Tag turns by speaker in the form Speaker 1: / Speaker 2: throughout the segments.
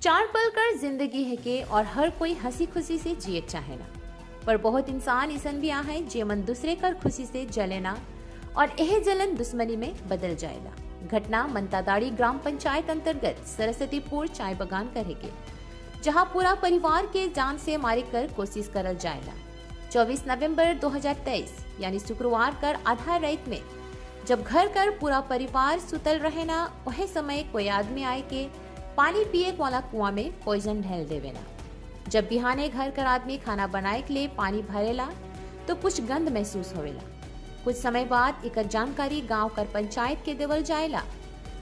Speaker 1: चार पल कर जिंदगी है के और हर कोई हंसी खुशी से जिए चाहेना, पर बहुत इंसान ऐसन भी आहे जे मन दूसरे कर खुशी से जलेना और यह जलन दुश्मनी में बदल जाएगा। घटना मंतादाड़ी ग्राम पंचायत अंतर्गत सरस्वतीपुर चाय बगान करे के, जहां पूरा परिवार के जान से मारे कर कोशिश करल जाएगा। 24 नवंबर 2023 यानी शुक्रवार कर आधा रात में जब घर कर पूरा परिवार सुतल रहे ना, वह समय कोई आदमी आए के पानी पिए वाला कुआं में पॉइजन ढेल देवे ना। जब बिहाने घर कर आदमी खाना बनाए के लिए पानी भरेला तो कुछ गंध महसूस होवेला। कुछ समय बाद एकर जानकारी गांव कर पंचायत के देवल जाएला।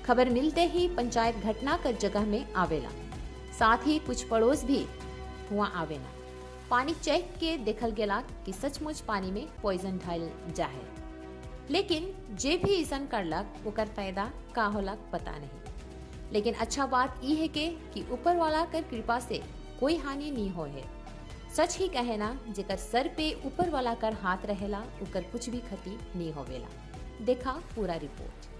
Speaker 1: खबर मिलते ही पंचायत घटना कर जगह में आवेला, साथ ही कुछ पड़ोस भी हुआ आवेला। पानी चेक के देखल गेला कि सचमुच पानी में पॉइजन ढल जाए, लेकिन जे भी ऐसा करलक ओकर फायदा का होलक पता नहीं। लेकिन अच्छा बात ई है कि ऊपर वाला कर कृपा से कोई हानि नहीं हो है। सच ही कहे ना, जेकर सर पे ऊपर वाला कर हाथ रहेला ओकर कुछ भी क्षति नहीं होवेला। देखा पूरा रिपोर्ट।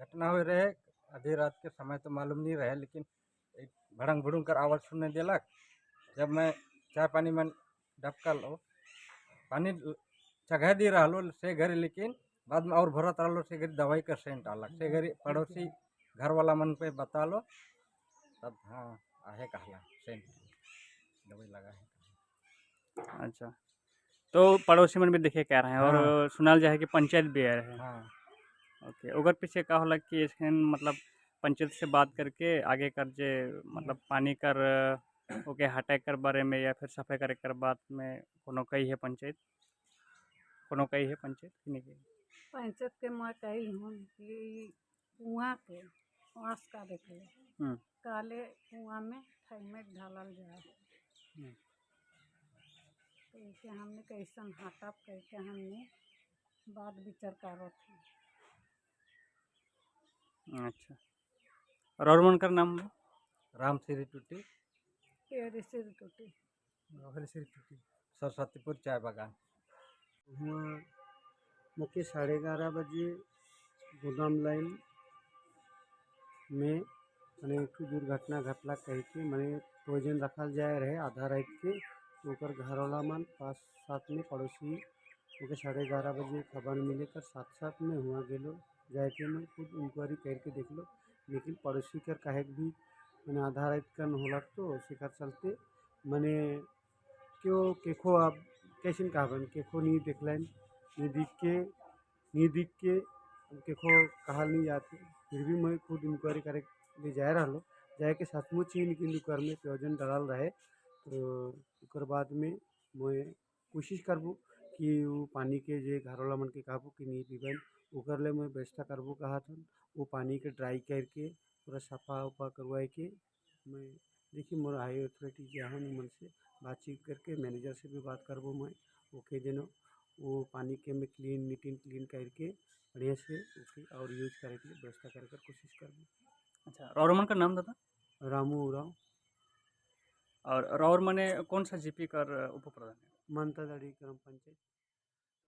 Speaker 2: घटना हो रहे आधी रात के समय तो मालूम नहीं रहे, लेकिन एक भड़ंग भुड़ंग कर आवाज़ सुनने दिलक। जब मैं चाय पानी में डबकल हो पानी चढ़ा दी रहा से घरे, लेकिन बाद में और भरत रहा से घरी दवाई का सेंट आलक से घरी पड़ोसी घर वाला मन पे बता लो तब हाँ आहे कहला सेंट दवाई लगा है।
Speaker 3: अच्छा, तो पड़ोसी मन भी देखे कह रहे हैं और
Speaker 2: हाँ।
Speaker 3: सुनाल जाए कि पंचायत भी आ रहे हैं।
Speaker 2: हाँ
Speaker 3: ओके, ओकर पीछे का होला कि इसमें मतलब पंचायत से बात करके आगे कर जे मतलब पानी कर ओके हटाए कर बारे में या फिर सफाई करे कर बात में कोनो कही है पंचायत, कोनो कही है पंचायत कि नहीं?
Speaker 4: पंचायत के मैं कही हूँ कि कुआँ के वास करे के काले कुआँ में थैमेट ढालल जाए, तो इसे हमने कैसन हटप करके हमने बात विचार करत है।
Speaker 3: अच्छा, और मन का नाम?
Speaker 2: राम श्री टूटी,
Speaker 4: श्री टूटी,
Speaker 2: श्री टूटी, सरस्वतीपुर चाय बागान।
Speaker 5: हुआ मुख्य 11:30 बजे गोदाम लाइन में मैंने एक दुर्घटना घटला कह के मैंने पॉइजन रखल जाए रहे आधा रात के, तो ओकर घर वाला मन पास साथ में पड़ोसी ओके 11:30 बजे खबर मिले कर साथ साथ में हुआ गेलो जाके मैं खुद इंक्वायरी करके देख लो, लेकिन पड़ोसी कर कहे भी मैंने आधा रात का होलक तो शिकार चलते मैंने क्यों केखो अब कैसे कहबन केखो नहीं देखलन, नहीं दिख के केखो कहल नहीं जाते। फिर भी मैं खुद इंक्वायरी करे ले जाए रहा जाए के सचमुच ही लेकिन दुकान में प्योजन डलल रहे। तो ओकर बाद में मैं कोशिश करबू कि वो पानी के जे घर वाला मन के कहबू कि नहीं पीबन, ओकर ले मैं व्यवस्था करबो कहा था। वो पानी के ड्राई करके पूरा सफा उफा करवाए के मैं देखिए मोर हाई अथॉरिटी जे हन मन से बातचीत करके मैनेजर से भी बात करबो मैं ओके जनो वो पानी के मैं clean neat and clean करके बढ़िया से ओके और यूज करे के लिए व्यवस्था कर कर कोशिश करबो।
Speaker 3: अच्छा, और मन का नाम दादा?
Speaker 5: रामू उरांव।
Speaker 3: और राउर मने कौन सा जीपी कर उप प्रधान है?
Speaker 5: मानतादाड़ी ग्राम पंचायत।